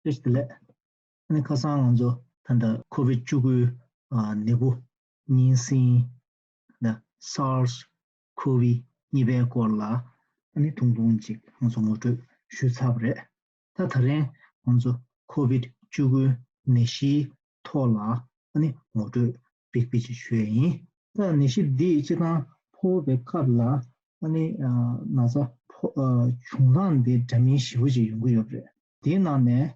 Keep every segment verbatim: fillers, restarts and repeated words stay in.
བཀྲ་ཤིས་བདེ་ལེགས། ཨ་ནི་ཁ་སང་ང་ཚོ་ད་ལྟ་ཁོ་བིད་བཅུ་དགུ་ནད་འབུ་གཉན་སྲིན་ད་SARS-CoV་གཉིས་པའི་སྐོར་ལ་ཨ་ནི་ཐུང་ཐུང་ཅིག་ང་ཚོ་ངོ་སྤྲོད་ཞུས་ཚར་བ་རེད། ད་ད་རིང་ང་ཚོ་ཁོ་བིད་བཅུ་དགུ་ནད་གཞིའི་ཐོག་ལ་ཨ་ནི་ངོ་སྤྲོད་ཏོག་ཙམ་ཞུ་ཡ་ཡིན། ད་ནད་གཞི་འདི་སྤྱིར་བཏང་ཕོ་བའི་སྐབས་ལ་ཨ་ནི་ན་ཚ་ཕོ་བྱུང་སྟངས་འདི་འདྲ་མིན་ཞེ་པོ་ཅིག་ཡོང་གི་ཡོད་པ་རེད། དེའི་ནང་ནས་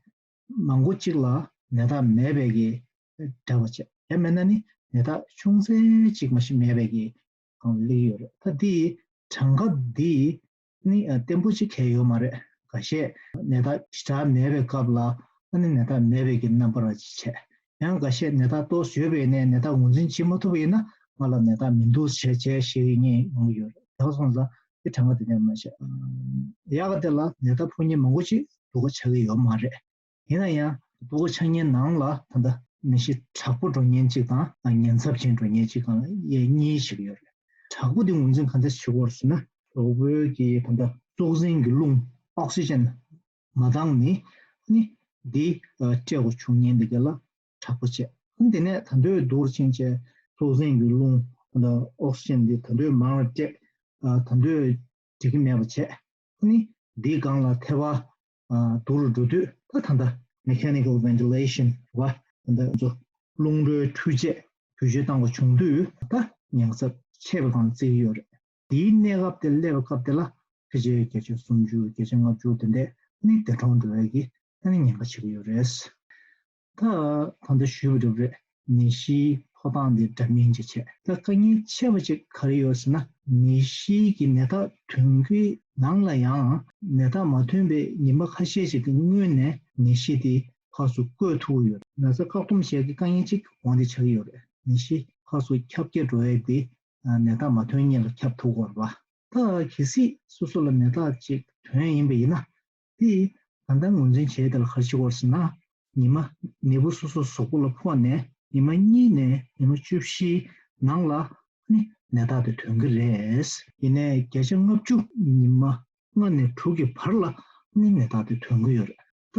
མང་པོ་གཅིག་ལ་ནད་རྟགས་མེད་པའི་གི་འདྲ་བ་བྱས། ཡང་མིན་ན་ནི་ནད་རྟགས་ཆུང་ཙག་ཅིག་མ་གཞི་མེད་པའི་གི་སྒང་ལ་སླེབས་ཡོད་རེད། ད་འདི་གྲངས་ཀ་འདི་ནི་བརྟན་པོ་ཅིག་གང་ཡང་ཡོད་མ་རེད། འགའ་ཤས་ནད་རྟགས་ཞེ་དྲག་མེད་པའི་སྐབས་ལ་ཨ་ནི་ནད་རྟགས་མེད་པའི་གི་རྣམ་པ་ར་ཅིག་བྱས། ཡང་འགའ་ཤས་ནད་རྟགས་ཏོག་ཙམ་ཡོད་པའི་ནས་ནད་རྟགས་ངོས་འཛིན་བྱེད་མ་ཐུབ་པ་ཡིན་ན་ང་ལ་ནད་རྟགས་མི་འདུག་བྱས་བྱས་ཞེས་ཀྱི་ངས་ཡོང་གི་ཡོད་རེད། ཡག་སོང་ཙང་དེ་གྲངས་ཀ་དེ་ནས་མ་བཤད། ཡག་ག་དེ་ལ་ནད་རྟགས་ཕོག་མཁན་མང་པོ་ཅིག་སྡུག་ག་ཆགས་ཀྱི་ཡོད་མ་རེད། ཡིན་ན་ཡང་སྡུག་ག་ཆགས་མཁན་ནང་ལ་ད་ལྟ་ནད་གཞི་དྲག་པོ་འགྲོ་མཁན་གཅིག་དང་ཉེན་ཚབས་ཅན་འགྲོ་མཁན་གཅིག་སྒང་ལ་དབྱེ་གཉིས་ཕྱེ་གི་ཡོད་རེད། དྲག་པོ་དེ་ངོས་འཛིན་ག་འདྲ་བྱེད་དགོས་རེད་ཟེར་ན། གྲོགས་པོའི་གི་ད་ལྟ་གཙོག་འཛིན་གྱི་རླུང་ཨོག་སི་ཇན་མ་འདང་ནི་ནི་འདི་སྤྲད་དགོས་བྱུང་མཁན་འདི་ག་ལ་དྲག་པོ་བྱས། ཨ་ནི་དེ་ནས་ད་འདོད་སྡུག་རུ་ཕྱིན་བྱས་གཙོག་འཛིན་གྱི་རླུང་ད་ལྟ་ཨོག་སི་ཇན་འདི་ད་འདོད་མང་རུ་སྤྲད། ད་འདོད་འགྲིག་གི་མེད་པ་བྱས། ཨ་ནི་འདིའི་སྒང་ལ་ཐེ་བ་སྡུག་རུ་འགྲོ་དུས་ད་ད་ལྟ་mechanical ventilation་རེད་བ། ད་ལྟ་ང་ཚོ་རླུང་རོའི་འཕྲུལ་ཆས་བེད་སྤྱོད་བཏང་དགོས་བྱུང་དུས་ད་ཉེན་ཚབས་ཆེ་བའི་སྒང་བརྩི་གི་ཡོད་རེད། དེའི་གནས་སྐབས་དེ་སླེབས་པའི་སྐབས་དེ་ལ་ཕལ་ཆེར་བརྒྱ་ཆ་སུམ་ཅུ་བརྒྱ་ཆ་ལྔ་བཅུ་དེ་འདྲས་ནི་འདས་གྲོངས་འགྲོ་བའི་གི་ཨ་ནི་ཉེན་ཁ་ཆེ་གི་ཡོད་རེད། ད་ད་ལྟ་ཞུས་པ་འདྲ་རེད། ནད་གཞིའི་ཕོག་སྟངས་དེ་འདྲ་མིན་ཅིག་བྱས། ད་དཀའ་ངལ་ཆེ་བ་ཅིག་ག་རེ་ཡོད་ཟེར་ན། ནད་གཞིའི་གི་ནད་རྟགས་ཐོན་གྱི་ནང་ལ་ཡང་ནད་རྟགས་མ་ཐོན་པའི་ཉི་མ་ཁ་ཤས་ཤིག་གི་སྔོན་ནས་ནད་གཞི་དེ་ཕར་ཚུར་བཀོད་ཐུབ་ཀྱི་ཡོད་རེད། ན་ཚ་བཀག་སྡོམ་བྱེད་ཀྱི་དཀའ་ངལ་ཅིག་འོང་དེ་ཆགས་ཀྱི་ཡོད་རེད། ནད་གཞི་ཕར་ཚུར་ཁྱབ་རྒྱ་འགྲོ་ཡས་དེ་ནད་རྟགས་མ་ཐོན་སྔོན་ལ་ཁྱབ་ཐུབ་དགོས་རེད་པ། ད་གལ་སྲིད་སོ་སོ་ལ་ནད་རྟགས་ཅིག་ཐོན་ཡིན་པ་ཡིན་ན། དེ་ད་ལྟ་ངོས་འཛིན་བྱས་དེ་ལ་ག་རེ་བྱེད་དགོས་ཟེར་ན། ཉི་མ་ནད་འབུ་སོ་སོ་གཟུགས་པོ་ལ་ཕོག་ནས་ཉི་མ་གཉིས་ནས་ཉི་མ་བཅུ་བཞིའི་ནང་ལ་ནི་ནད་རྟགས་དེ་ཐོན་གྱི་རེད། ཡིན་ནའི་བརྒྱ་ཆ་ལྔ་བཅུ་ཉི་མ་ལྔ་ནས་དྲུག་གི་བར་ལ་ནི་ནད་རྟགས་དེ་ཐོན་གྱི་ཡོད་རེད། ད་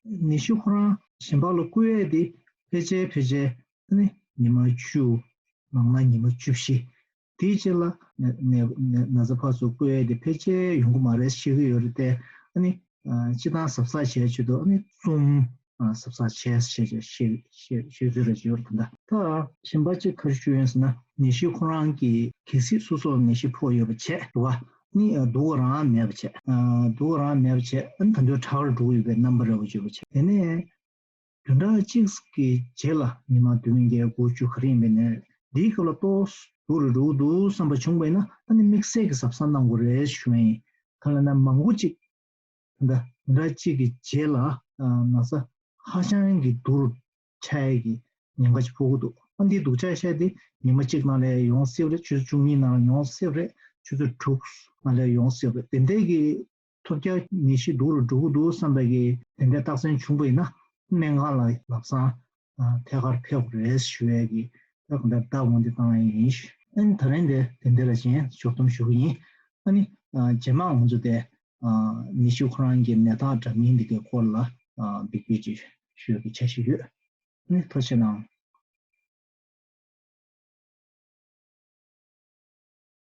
ནད་གཞི་ཁོ་རང་གཞན་པ་ལ་བཀོད་ཡས་དེ་ཕལ་ཆེར་ཕལ་ཆེར་ནི་ཉི་མ་བཅུ། མང་ན་ཉི་མ་བཅུ་བཞི། དེའི་རྗེས་ལ་ན་ན་ན་ན་ཚ་ཕར་ཚུར་བཀོད་ཡས་དེ་ཕལ་ཆེར་ཡོང་གི་མ་རེད་ཤེས་ཀྱི་ཡོད་རེད་དེ། ཨ་ནི་ཨ་སྤྱིར་བཏང་གཟབ་གཟབ་བྱས་ཆེད་དུ་ཨ་ནི་ཙུམ་ཨ་གཟབ་གཟབ་བྱས་ཞེས་ཞེས་ཞེས་ཞེས་ཚུལ་རེ་ཡོད་རེད་ད། ད་གཞན་པ་གཅིག་ག་རེ་ཞུ་ཡོད་ཟེར་ན། ནད་གཞི་ཁོ་རང་གི་གལ་སྲིད་སོ་སོར་ནད་གཞི་ཕོག་ཡོད་པ་བྱས་རེད་བ། ནི་ཨ་སྡུག་ག་རང་མེད་པ་བྱས། ཨ་སྡུག་ག་རང་མེད་པ་བྱས། ཨ་ནི་ད་དུང་དྲག་རུ་འགྲོ་གི་ཡོད་པའི་རྣམ་པ་རེ་བ་ཡོད་པ་བྱས། དེ་ནས་བདུན་ཕྲག་གཅིག་གི་རྗེས་ལ་ཉི་མ་བདུན་བརྒྱད་དགུ་བཅུ་ག་རེ་ཡིན་པའི་ནས་འདིའི་སྐབས་ལ་ཏོག་ཙམ་སྡུག་རུ་འགྲོ་གི་འདུག་བསམ་པ་བྱུང་བ་ཡིན་ན། ཨ་ནི་དམིགས་བསལ་གྱི་གཟབ་གཟབ་གནང་དགོས་རེད་ཞུ་ཡིན། གང་ལབ་ན་མང་པོ་ཅིག་ད་བདུན་ཕྲག་གཅིག་གི་རྗེས་ལ་ཨ་ན་ཚ་ཧ་ཅང་གི་སྡུག་རུ་ཆགས་ཡས་ཀྱི་ཉེན་ཁ་ཅིག་ཕོག་གི་འདུག་ཨ་འདིའི་སྡུག་ཆག་བཤད་དེ་ཉི་མ་གཅིག་ནང་ལ་ཡོང་སྲིད་པ་རེད། ཆུ་ཚོད་བཅུ་གཉིས་ནང་ལ་ཡོང་སྲིད་པ་རེད། ཆུ་ཚོད་དྲུག་ནང་ལ་ཡོང་སྲིད་པ་རེད། དེ་འདྲའི་གི་ཐོལ་རྒྱག་ནད་གཞི་སྡུག་རུ་འགྲོ་གི་འདུག་བསམ་པའི་གི་དེ་འདྲའི་རྟགས་མཚན་བྱུང་བ་ཡིན་ན་སྨན་ཁང་ལ་ལམ་སང་ཨ་ཐད་ཀར་ཕེབས་དགོས་རེད་ཞུ་ཡས་ཀྱི་ད་གང་ལྟར་བརྡ་འོང་དེ་བཏང་ཡས་ཡིན། ཨ་ནི་ད་རིང་དེ་དེ་འདྲ་ར་བྱས་ཞོགས་ཐུམ་ཞུ་གི་ཡིན། ཨ་ནི་ཨ་རྗེས་མ་ང་ཚོ་དེ་ཨ་ནད་གཞི་ཁོ་རང་གི་ནད་རྟགས་འདྲ་མིན་འདི་གའི་སྐོར་ལ་ཨ་འབིགས་པས་ཅིག་ཞུ་ཡས་ཀྱི་འཆར་གཞི་ཡོད། ཨ་ནི་ཐུགས་རྗེ་གནང་།